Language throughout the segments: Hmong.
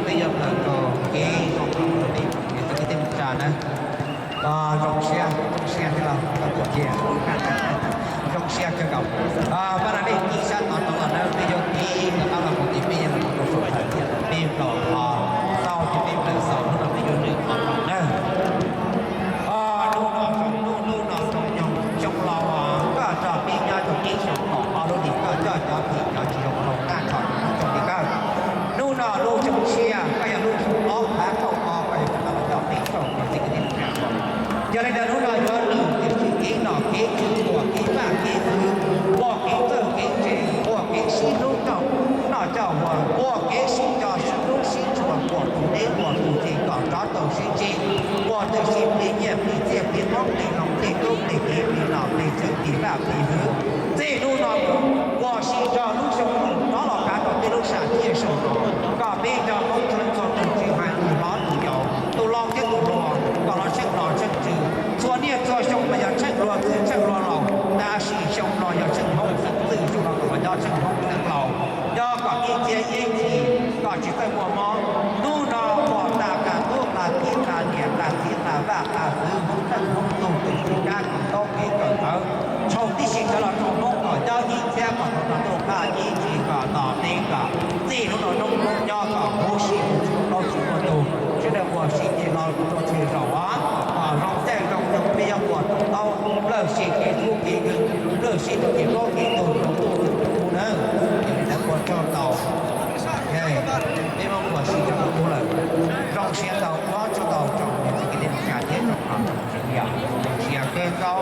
Peb yuav plaws rau kev zoo rau peb tus kwv tij neej tsa na. Zoo siab, zoo siab thiab los koj tuaj thiab. Zoo siab kawg nkaus. Pab na nej tiv sab tod rau los na, peb yuav tiv rov qab los mus tim peb yuav los rau saum thaum thiab peb plaws ho xaus ces peb plaws xaus hnub no peb yuav nws qhov rooj na. Hnub no zoo hnub, hnub no zoo nyoog xyoo laus, koj nrog peb nyob rau ib xyoos kaum ob lub hlis, koj coj cov phim cov tsis zoo rau qab nrho rau hnub xyoo li kawg. Hnub no lub xyoo tshiab, koj yog lub xyoo ob phav kaum ob, koj yuav rov qab los nyob peb saum rau txij kwv tij neej tsa. Yog li ntawd hnub no yuav lwm tiam sis kev nom kev tswv, ua kev vaj kev txwv, ua kev txawj kev ntse, ua kev sib hlub coj noj coj ua, ua kev sib nco sib hlub sib tshua, ua tus deb ua tus tseg kom rov tau sib ntsib, ua tus sib plig nyiaj plig txiaj plig hmoob plig loo plig tub plig kiv plig nom plig tswv plig vaj plig hwv. Txij hnub no mus ua si nrog lub xyoo no rov los kav rau peb lub sam thiaj saum no, kom peb cov Hmoob txhua txhua tus tsis hais tus hlob tus yau, tus laus thiab tus hluas, kom los tsheej los tsheej tswv. Txhua niaj txhua xyoo mas yog tsheej hluas txwj tsheej hluas laus, tab sis xyoo no yog tsheej Hmoob xeem txwj, xyoo no kom los nyob tsheej Hmoob xeem laus, nyob kom ib txhiab ib txhis kom tsis txawj muaj mob. Hnub no ua tas tas tub tas kiv tas niam tas txiv tas vaj tas txwv, Hmoob txeej Hmoob tug, tus tsis kab tus taub kev kawm ntawv, tshau tib si sawv los rau Hmoob kom nyob ib txhiab kom tau tuaj qab ib txhis kom tos neb kom txij hnub no Hmoob nyob kom huv si mus tsis muaj plaub tsis muaj ntug, sawv daws ua si ces los mus rau txhia zaus os. Kom zoo caij zoo nyoog peb yuav ua tau taub lawj si kev txhub kev nkeeg, lawj si rau kev plaub kev ntug rau ntuj rau tub nawb. Yog li ntawd ua tsaug ntau. Peb muab ua si rau tub lawm. Zoo siab ntau, ua tsaug ntau rau niam txiv kwv tij neej tsa thiab tsoom hlob tsoom sev, zoo siab kawg nkaus.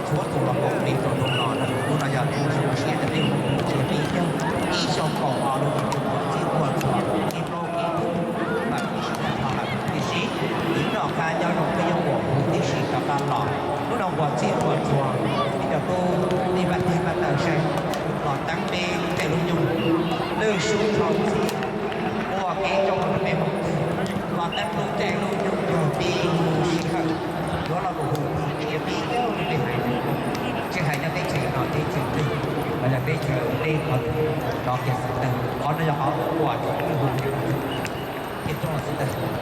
Txhua tus los koom peb rau hnub no, hnub no yog hnub zoo siab rau peb ua ntsia peb ib xyoos kaum ob lub hlis, txij ua txhua ib plaub ib tug, mas peb sawv daws thov lawm tib si, ib noj qab nyob zoo peb yuav ua huv tib si rov qab los. Hnub no ua txij ua txhua, peb cov tub tij pab teg pab taw saib, los teeb peb tej lub nyuj, lwj sub rau txij, ua kev zoo rau peb mus twg, los teeb lub caij lub nyoog yog peb lub sij hawm yuav los mus hu ntsia peb, peb hais, tsis hais nyob teb chaws no teb chaws twg, los yog teb chaws peb qhov twg, rov kiag xov tooj, qhov no yog qhov uas hu ces rau xov tooj.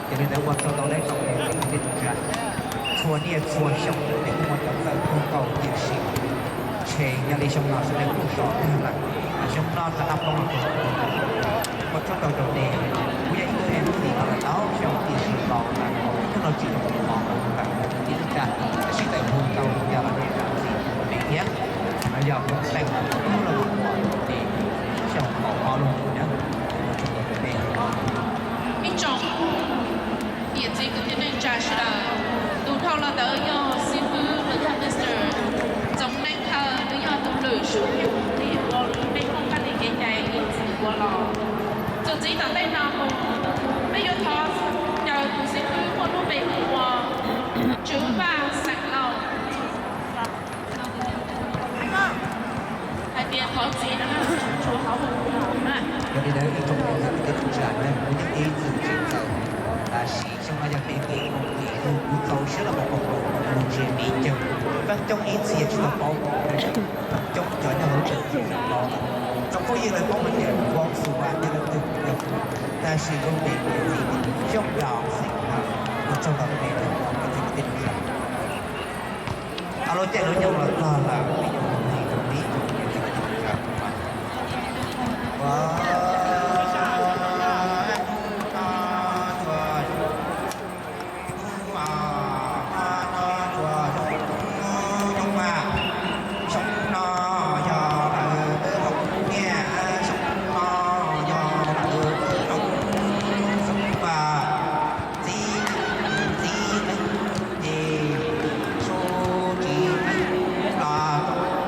Ces li ntawd ua tsaug ntau nawb tsoom niam txiv kwv tij neej tsa. Txhua niaj txhua xyoo peb kuj muaj cov txawj kawg nkaus tiam sis ntshe nyob li xyoo no sawv daws kuj so tag lawm, xyoo no rov qab poob los rau ua tsaug ntau rau nej. Kuv yog ib tug MC los lawm tau xyoo tiam sis los lawm hnub no tsis zoo los lawm ib tug tsa, tab sis tawm hu tau yog los nej zam txim rau nej thiab. No yog kuv teem hnub no mus ua ces xyoo kaum ob lub hlis na, ua tsaug ntau rau nej. Ib tsoom niam txiv kwv tij neej tsa sawv daws, tus dhau los ntawd yog xib fwb los yog Mister Txoov Neej Thawj, nws yog tus lwm sub nyoog tim uas peb Hmoob kab li kev cai ib txwm ua los. Txuas ntxiv tom ntej no mus, peb yuav thov caw tus xib fwb muaj lub npe hu ua Tswv Vaj xeem Lauj. Hais tias thov txim no, tshuav qhov hu na. Yog li ntawd ib tsoom niam txiv kwv tij neej tsa, kuv yeej ib txwm tsis txawj, tab sis xyoo no yog peb kev koom tes lug, kuv txaus siab los mus koom lus, lug ntsia peb caug, feem coob ib txhia tsis tau paub, feem coob cov nyob hauv tseem tsis tau, tsoom phooj ywg lawv paub hais tias Vauxhall Valley yog leej twg, tab sis lub npe niam txiv Xyooj Yos Xeem Hawj, ua tsaug ntau rau nej, ib txwm kwv tij neej tsa. Lub caij lub nyoog los txog lawm, peb yuav mus ntxiv rau peb tsoom niam txiv kwv tij neej tsa. Xyoo no yog lawv hloov tiag, xyoo no yog lawv hloov xyoo, txiv, txiv neej ces su tsis neej los rau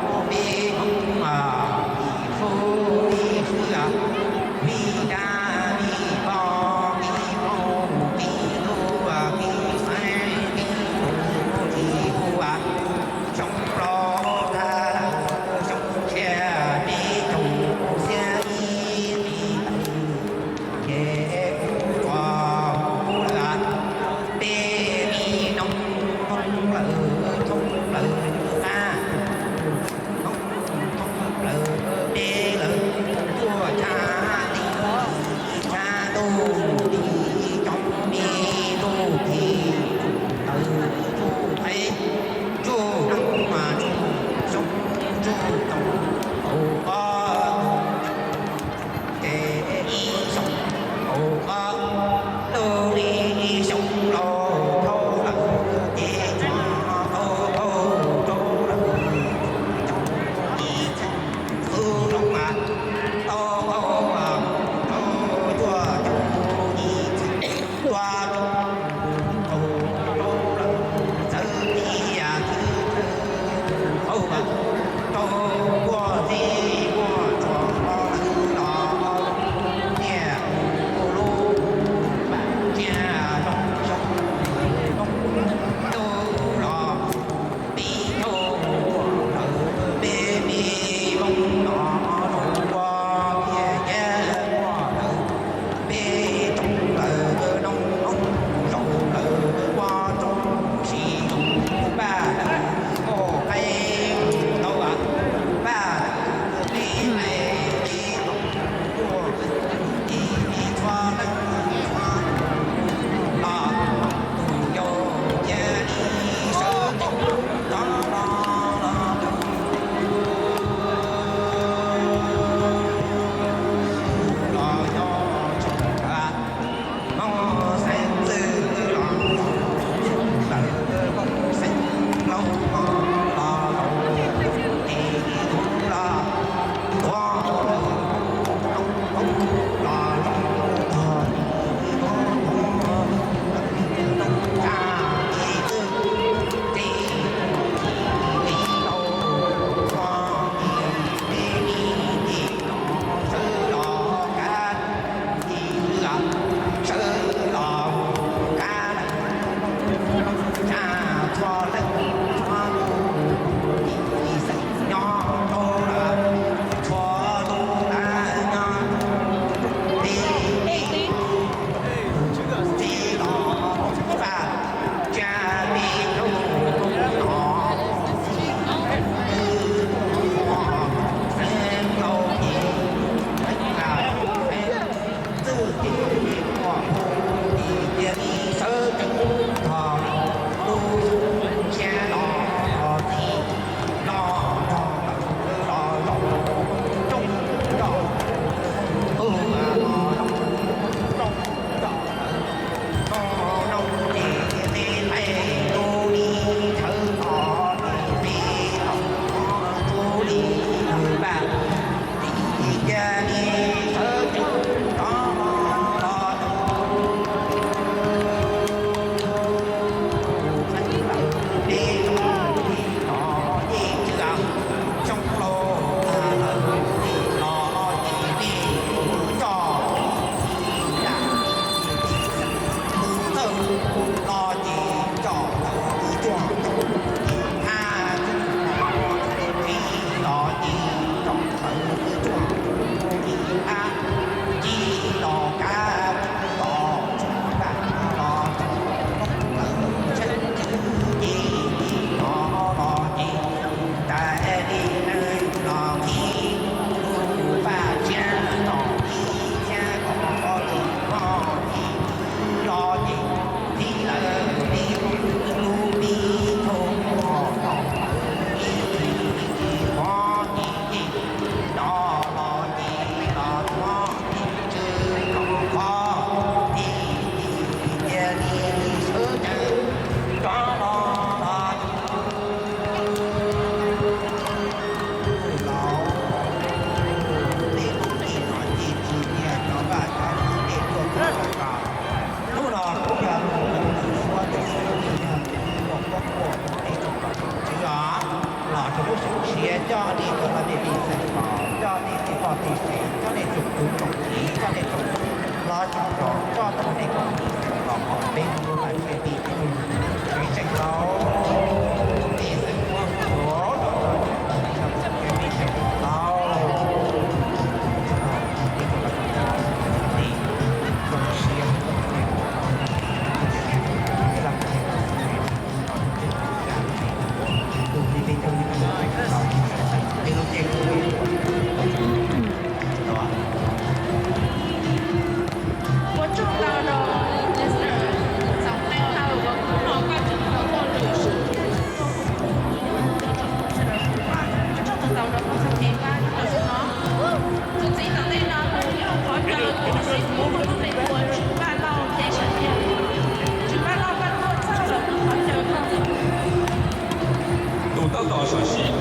Coj nej cov tau nej pej xeem los, coj nej tej poj tej sev, coj nej tsoom tub tsoom kiv, coj nej tsoom hlob tsoom yau, coj tau nej cov pej xeem los hauv peb lub ntuj tag siab pib tug tseem tseem tau pej xeem muab kuv los rau peb tseem tau. Ua tsaug ntau rau Mister Txoov Teej Hawj uas kuj ho koj tseem tau tuaj lwm sij tuaj hu kuv tus tub sawv daws hu ua tsaug ntau rau koj txoj kev pab rau tus no. Txuas ntxiv tom ntej no kuv yeej ua qhov caw tus xib hwb Vaj Lauj thiab sawv daws, tus Vaj Lauj koj tuaj txog los kuv thov caw koj. Tus tab tom sam sim